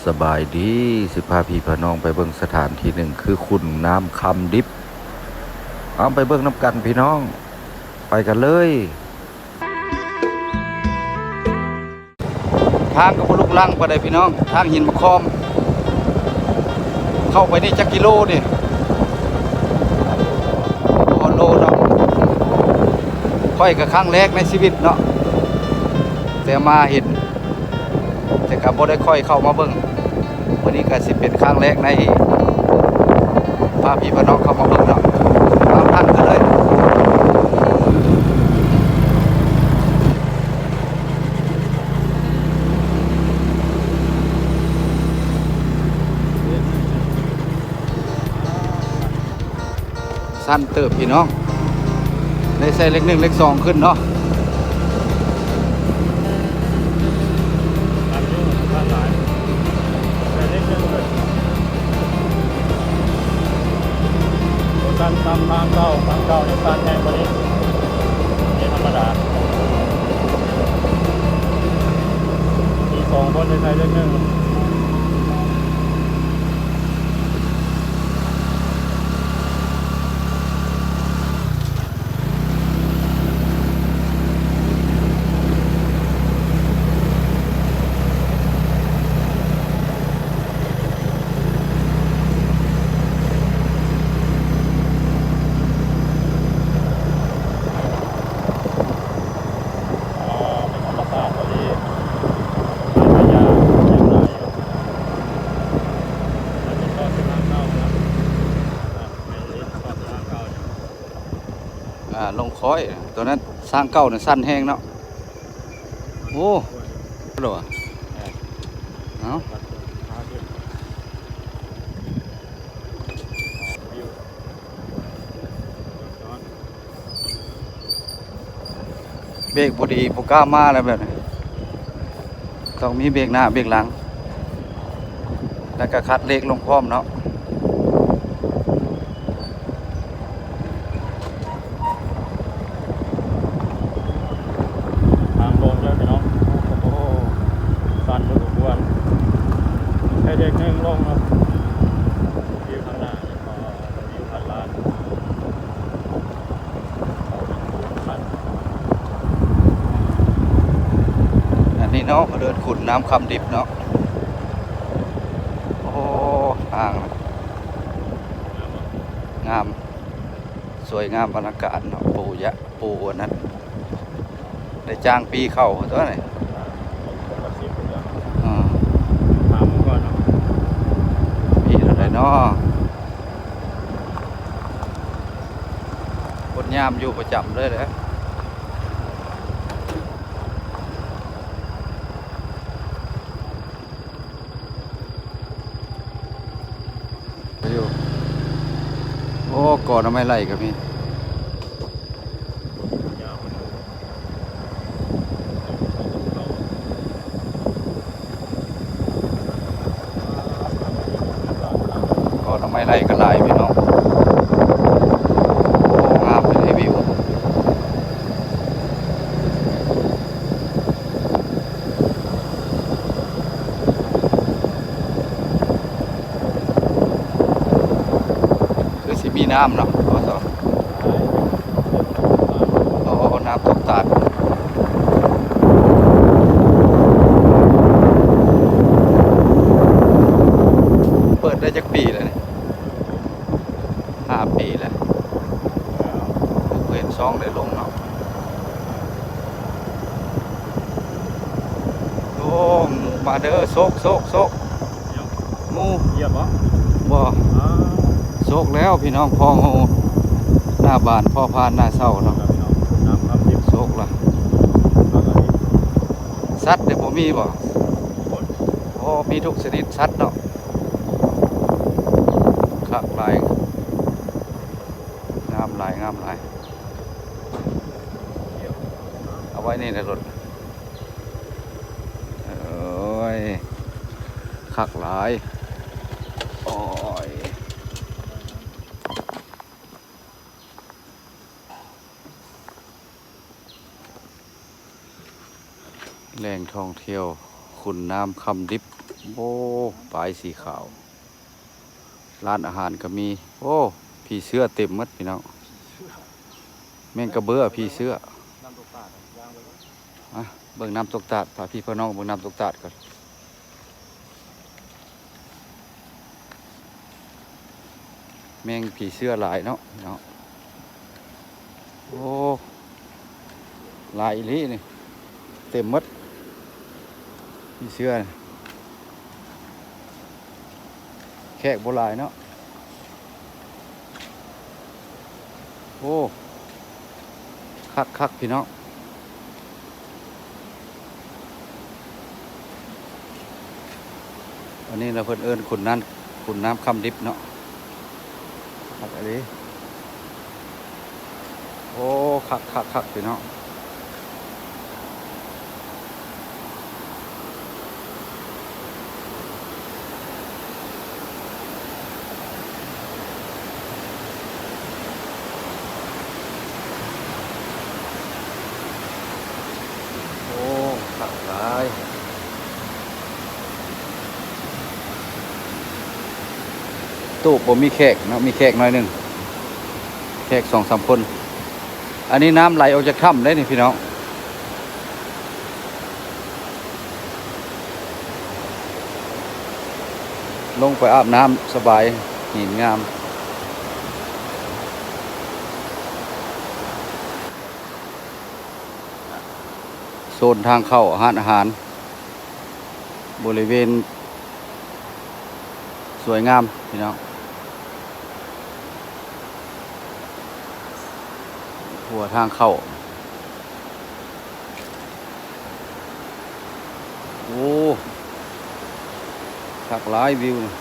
ສະບາຍດີ ຊິພາພີ່ພານ້ອງໄປເບິ່ງສະຖານທີ່ໜຶ່ງ ຄືຂຸນນ້ຳຄຳດິບ. ເອົາໄປເບິ່ງນຳກັນພີ່ນ້ອງ ໄປກັນເລີຍ. ທາງກໍບໍ່ລຸກລັງປານໃດພີ່ນ້ອງ ທາງຫີນມະຄອມ. ເຂົ້າໄປນີ້ຈັກກິໂລນີ້? ບໍ່ຮອດໂລເນາະ. ຂ້ອຍກໍຄັ້ງແລກໃນຊີວິດເນາະ ແຕ່ມາເຫັນ ແຕ່ກໍບໍ່ໄດ້ຄ່ອຍເຂົ້າມາເບິ່ງ. ມື້ນີ້ກໍຊິເປັນຄັ້ງແລກໃນ ພາພີ່ພານ້ອງເຂົ້າມາເບິ່ງເນາະ. ເອົາ ທັນກັນເລີຍ. ສັ້ນເຕີບພີ່ນ້ອງ ໄດ້ໃສ່ເລກໜຶ່ງເລກສອງຂຶ້ນເນາະ. ບໍ່ສັ້ນສ່ຳທາງເກົ່າ ທາງເກົ່ານີ້ສັ້ນແຮງກວ່ານີ້ ນີ້ທຳມະດາ. ມີສອງຄົນໄດ້ໃສ່ເລກໜຶ່ງ. ອໍ ເປັນທຳມະຊາດພໍດີ ໄມ້ໃບຫຍ້າຍັງຫຼາຍຢູ່. ແລ້ວເປັນເກາະເສັ້ນທາງເກົ່ານະ ແມ່ນເກາະເສັ້ນທາງເກົ່ານີ້. ອ່າ ລົງຄ້ອຍ ຕົວນັ້ນທາງເກົ່ານະ ສັ້ນແຮງເນາະ. ໂອ້ ໂລ ເອົາ ເບກບໍ່ດີ ບໍ່ກ້າມາແລ້ວແບບນີ້ ຕ້ອງມີເບກໜ້າເບກຫຼັງ ແລ້ວກໍຄັດເລກລົງພ້ອມເນາະ. ທາງລົງເດີພີ່ນ້ອງ ໂອ້ໂຫ ຊັນພໍສົມຄວນ ແຄ່ເດັກໜຶ່ງລົງເນາະ. ວິວທາງໜ້ານີ້ກໍວິວພັນລ້ານ ອັນນີ້ເນາະ ເດີ່ນຂຸນນ້ຳຄຳດິບເນາະ. ໂອ້ ອ່າງ ງາມ ສວຍງາມອະລັງການເນາະ. ປູຢະ ປູອັນນັ້ນ ໄດ້ຈ້າງປີ້ເຂົ້າຕົວນີ້. ອ່າ ຖາມເຂົາກ່ອນເນາະ ປີ້ເທົ່າໃດເນາະ? ຄົນຍາມຢູ່ປະຈຳເລີຍແຫຼະ. ຢູ່ ໂອ້ ກໍໜໍ່ໄມ້ໄຫຼກໍມີ ກໍໜໍ່ໄມ້ໄຫຼກໍຫຼາຍພີ່ນ້ອງ. ໂອ້ ງາມເລີຍວິວ. ຄືຊິມີນ້ຳເນາະ ພໍສອ ໂອ້ ນ້ຳຕົກຕາດ. ເປີດໄດ້ຈັກປີແລ້ວນີ້? ຫ້າປີແລ້ວ ບໍ່ເຫັນຊ່ອງໄດ້ລົງເນາະ. ໂອ້ ມາເດີ ໂຊກ ໂຊກ ໂຊກ ງຽບບໍ່? ບໍ່ ອ່າ ໂຊກແລ້ວພີ່ນ້ອງ ພໍງູ ໜ້າບ້ານ ພໍຜ່ານໜ້າເຊົາເນາະ. ໂຊກລະ ສັດເດ ບໍ່ມີບໍ່? ໂອ້ ມີທຸກຊະນິດສັດເນາະ. ຄັກຫຼາຍ ງາມຫຼາຍ ງາມຫຼາຍ. ເອົາໄວ້ນີ້ແຫຼະລົດ. ໂອ້ຍ ຄັກຫຼາຍ ໂອ້ຍ. ແຫຼ່ງທ່ອງທ່ຽວຂຸນນ້ຳຄຳດິບ. ໂອ້ ປາຍສີຂາວ. ຮ້ານອາຫານກໍມີ. ໂອ້ ຜີເສືອເຕັມໝົດພີ່ນ້ອງ. ແມງກະເບື້ອ ຜີເສືອ. ອ່ະ ເບິ່ງນ້ຳຕົກຕາດ. ພາພີ່ພານ້ອງເບິ່ງນ້ຳຕົກຕາດກ່ອນ. ແມງຜີເສືອຫຼາຍເນາະ ເນາະ. ໂອ້ ຫຼາຍອີ່ຫຼີນີ້ ເຕັມໝົດ ຜີເສືອ. ແຂກບໍ່ຫຼາຍເນາະ. ໂອ້ ຄັກໆ ພີ່ນ້ອງ. ອັນນີ້ລະເພິ່ນເອີ້ນຂຸນນ້ຳ ຂຸນນ້ຳຄຳດິບເນາະ. ຄັກອີ່ຫຼີ. ໂອ້ ຄັກໆໆ ພີ່ນ້ອງ. ໂອ້ ຄັກຫຼາຍ. ໂຕະບໍ່ມີແຂກເນາະ ມີແຂກໜ້ອຍໜຶ່ງ ແຂກສອງສາມຄົນ. ອັນນີ້ນ້ຳໄຫຼອອກຈາກຖ້ຳເດ້ນີ້ພີ່ນ້ອງ. ລົງໄປອາບນ້ຳສະບາຍ ຫີນງາມ. ໂຊນທາງເຂົ້າຮ້ານອາຫານ ບໍລິເວນສວຍງາມພີ່ນ້ອງ. ຫົວທາງເຂົ້າ. ໂອ້ ຄັກຫຼາຍວິວນີ້.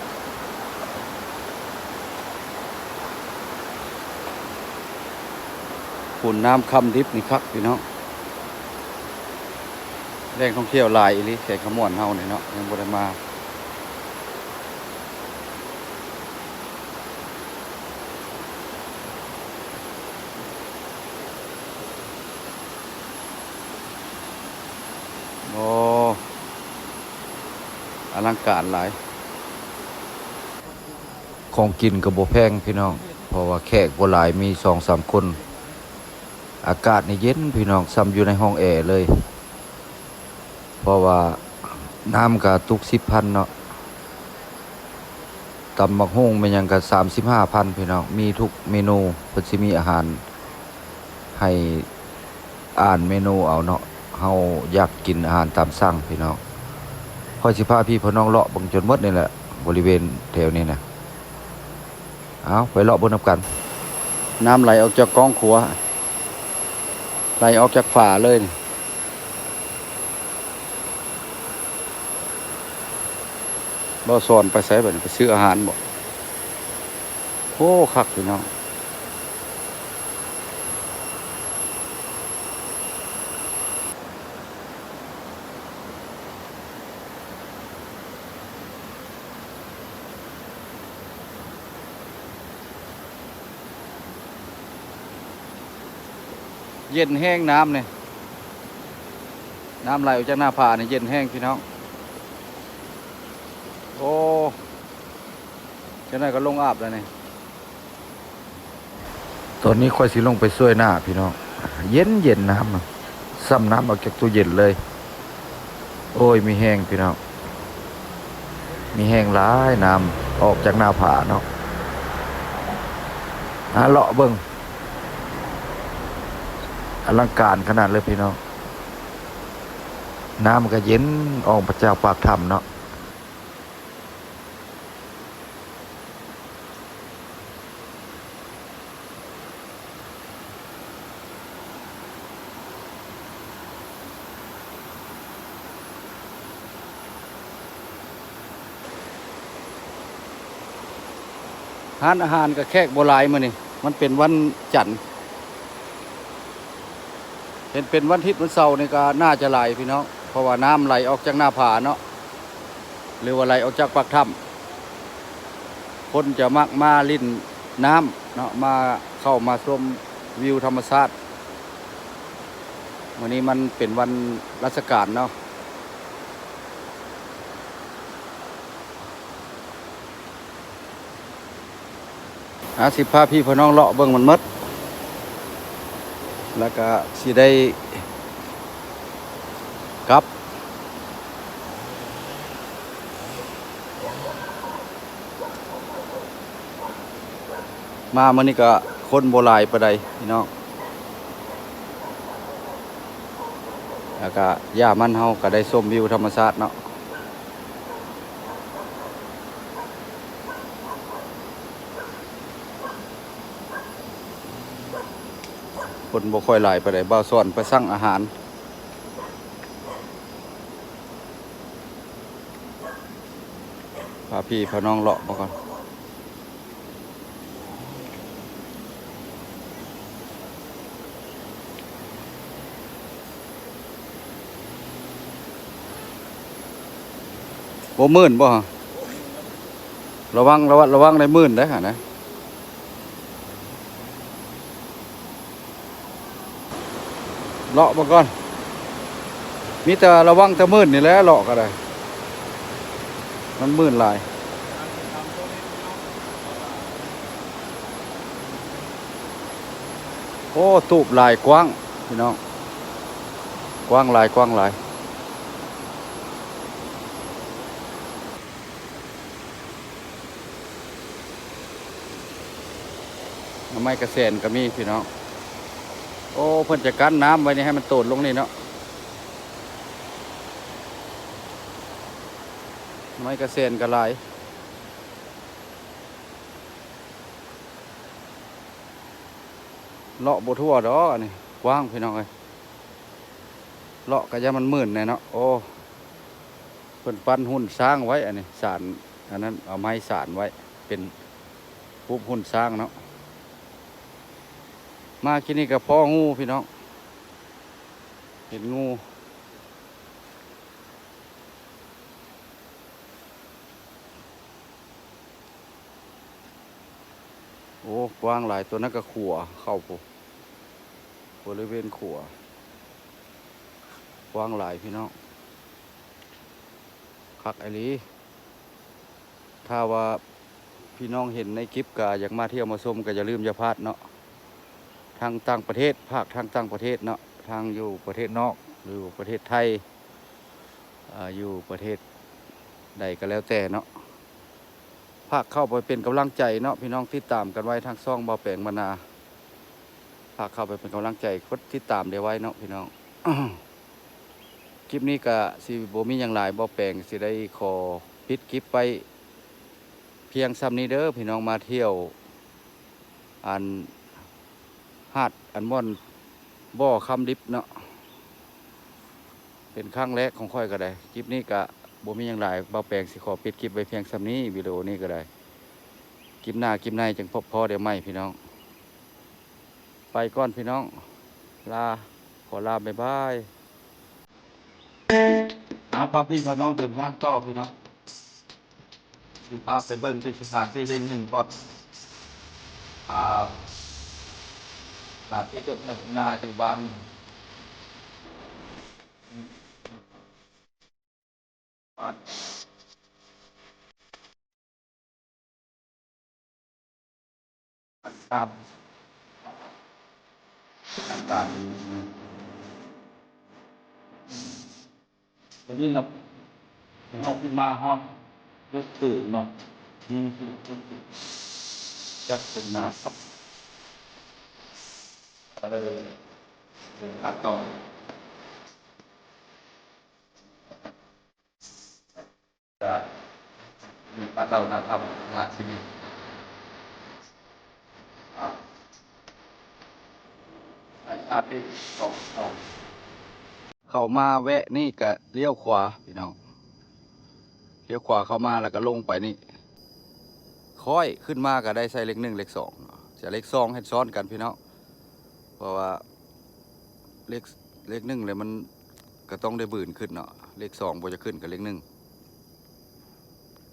ຂຸນນ້ຳຄຳດິບນີ້ຄັກພີ່ນ້ອງ. ແຫຼ່ງທ່ອງທ່ຽວຫຼາຍອີ່ຫຼີ ແຂກຂະມວນເຮົານີ້ເນາະ ຍັງບໍ່ໄດ້ມາ. ໂອ້ ອະລັງການຫຼາຍ. ຂອງກິນກໍບໍ່ແພງພີ່ນ້ອງ ເພາະວ່າແຂກບໍ່ຫຼາຍ ມີສອງສາມຄົນ. ອາກາດນີ້ເຢັນພີ່ນ້ອງ ສ່ຳຢູ່ໃນຫ້ອງແອເລີຍ ເພາະວ່ານ້ຳກະຕຸກສິບພັນເນາະ. ຕຳບັກຫຸ່ງແມ່ນຫຍັງກະສາມສິບຫ້າພັນພີ່ນ້ອງ. ມີທຸກເມນູ ເພິ່ນຊິມີອາຫານໃຫ້ ອ່ານເມນູເອົາເນາະ. ເຮົາຢາກກິນອາຫານຕາມສັ່ງພີ່ນ້ອງ. ຂ້ອຍຊິພາພີ່ພານ້ອງເລາະເບິ່ງຈົນໝົດນີ້ແຫຼະ ບໍລິເວນແຖວນີ້ນະ. ເອົາ ໄປເລາະເບິ່ງນຳກັນ. ນ້ຳໄຫຼອອກຈາກກ້ອງຂົວ ໄຫຼອອກຈາກຝາເລີຍນີ້. ບໍ່ສອນໄປໃສບັດນີ້ ໄປຊື້ອາຫານບໍ? ໂອ້ ຄັກພີ່ນ້ອງ. ເຢັນແຮງນ້ຳນີ້ ນ້ຳໄຫຼອອກຈາກໜ້າຜານີ້ເຢັນແຮງພີ່ນ້ອງ. ໂອ້ ຈັກໜ້ອຍກໍລົງອາບແລ້ວນີ້. ຕອນນີ້ຂ້ອຍຊິລົງໄປຊ່ວຍໜ້າພີ່ນ້ອງ. ເຢັນໆ ນ້ຳ ສ່ຳນ້ຳອອກຈາກຕູ້ເຢັນເລີຍ. ໂອ້ຍ ມີແຮງພີ່ນ້ອງ ມີແຮງຫຼາຍ ນ້ຳອອກຈາກໜ້າຜາເນາະ. ຫາເລາະເບິ່ງ ອະລັງການຂະໜາດເລີຍພີ່ນ້ອງ. ນ້ຳກໍເຢັນອອກມາຈາກປາກຖ້ຳເນາະ. ຮ້ານອາຫານກໍແຂກບໍ່ຫຼາຍມື້ນີ້ ມັນເປັນວັນຈັນ. ເຫັນເປັນວັນທິດວັນເສົານີ້ກໍໜ້າຈະຫຼາຍພີ່ນ້ອງ ເພາະວ່ານ້ຳໄຫຼອອກຈາກໜ້າຜາເນາະ ຫຼືວ່າໄຫຼອອກຈາກປາກຖ້ຳ. ຄົນຈະມັກມາຫຼິ້ນນ້ຳເນາະ ມາ ເຂົ້າມາຊົມວິວທຳມະຊາດ. ມື້ນີ້ມັນເປັນວັນລາຊະການເນາະ. ອາ ຊິພາພີ່ພານ້ອງເລາະເບິ່ງມັນໝົດ ແລ້ວກະຊິໄດ້ກັບ. ມາມື້ນີ້ກະຄົນບໍ່ຫຼາຍປານໃດພີ່ນ້ອງ ແລ້ວກະຢ່າມັນເຮົາກະໄດ້ຊົມວິວທຳມະຊາດເນາະ. ຄົນບໍ່ຄ່ອຍຫຼາຍປານໃດ ບ່າວສອນໄປສັ່ງອາຫານ ພາພີ່ພານ້ອງເລາະມາກ່ອນ. ບໍ່ມື່ນບໍ່? ລະວັງ ລະວັງ ລະວັງໄດ້ມື່ນເດ້ຫັ້ນນະ. ເລາະເບິ່ງກ່ອນ ມີແຕ່ລະວັງແຕ່ມື່ນນີ້ແຫຼະ ເລາະກໍໄດ້ ມັນມື່ນຫຼາຍ. ໂອ້ ຕູບຫຼາຍ ກວ້າງພີ່ນ້ອງ ກວ້າງຫຼາຍ ກວ້າງຫຼາຍ. ໜໍ່ໄມ້ກະແສນກໍມີພີ່ນ້ອງ. ໂອ້ ເພິ່ນຈະກັ້ນນ້ຳໄວ້ນີ້ໃຫ້ມັນໂຕນລົງນີ້ເນາະ. ໜໍ່ໄມ້ກະແສນກໍຫຼາຍ. ເລາະບໍ່ທົ່ວດອກ ອັນນີ້ກວ້າງພີ່ນ້ອງເອີຍ. ເລາະກະຢ່າມັນມື່ນແດ່ເນາະ. ໂອ້ ເພິ່ນປັ້ນຫຸ່ນຊ້າງໄວ້ ອັນນີ້ສານ ອັນນັ້ນ ເອົາໄມ້ສານໄວ້ເປັນຮູບຫຸ່ນຊ້າງເນາະ. ມາກີ້ນີ້ກະພໍງູພີ່ນ້ອງ ເຫັນງູ. ໂອ້ ກວ້າງຫຼາຍ ຕົວນັ້ນກະຂົວເຂົ້າພຸ້ນ ບໍລິເວນຂົວກວ້າງຫຼາຍພີ່ນ້ອງ ຄັກອີ່ຫຼີ. ຖ້າວ່າພີ່ນ້ອງເຫັນໃນຄລິບກະຢາກມາທ່ຽວມາຊົມ ກະຢ່າລືມຢ່າພາດເນາະ ທັງຕ່າງປະເທດ ພາກທາງຕ່າງປະເທດເນາະ ທັງຢູ່ປະເທດນອກ ຢູ່ປະເທດໄທ ເອີ ຢູ່ປະເທດໃດກໍແລ້ວແຕ່ເນາະ ຝາກເຂົ້າໄປເປັນກຳລັງໃຈເນາະພີ່ນ້ອງ ຕິດຕາມກັນໄວ້ທາງຊ່ອງບ່າວແປງບັນນາ ຝາກເຂົ້າໄປເປັນກຳລັງໃຈ ກົດຕິດຕາມໄດ້ໄວເນາະພີ່ນ້ອງ. ຄລິບນີ້ກະຊິບໍ່ມີຫຍັງຫຼາຍ ບ່າວແປງຊິໄດ້ຂໍປິດຄລິບໄວ້ພຽງຊ່ຳນີ້ເດີພີ່ນ້ອງ ມາທ່ຽວ ອັນ ຫາດ ອັນ ບ່ອນບໍ່ຄຳດິບເນາະ ເປັນຄັ້ງແລກຂອງຂ້ອຍກໍໄດ້. ຄລິບນີ້ກະບໍ່ມີຫຍັງຫຼາຍ ບ່າວແປງຊິຂໍປິດຄລິບໄວ້ພຽງຊ່ຳນີ້ ວິດີໂອນີ້ກໍໄດ້. ຄລິບໜ້າຄລິບໃນຈຶ່ງພົບພໍ້ກັນໃໝ່ພີ່ນ້ອງ. ໄປກ່ອນພີ່ນ້ອງ ລາ ຂໍລາ ບາຍບາຍ. ເອົາ ພາພີ່ພານ້ອງເດີນທາງຕໍ່ພີ່ນ້ອງ ຊິພາໄປເບິ່ງທີ່ສະຖານທີ່ແຫ່ງໜຶ່ງກ່ອນ ອ່າ ສະຖານທີ່ເກີດເຫດໜ້າຢູ່ບ້ານ ເຂົ້າມາແວະນີ້ກະລ້ຽວຂວາພີ່ນ້ອງ ລ້ຽວຂວາເຂົ້າມາແລ້ວກະລົງໄປນີ້ ຄ້ອຍຂຶ້ນມາກະໄດ້ໃສ່ເລກໜຶ່ງເລກສອງ ຈະເລກສອງເຮັດຊ້ອນກັນພີ່ນ້ອງ ເພາະວ່າເລກ ເລກໜຶ່ງແລ້ວມັນກະຕ້ອງໄດ້ບືນຂຶ້ນເນາະ ເລກສອງບໍ່ຈະຂຶ້ນກະເລກໜຶ່ງ.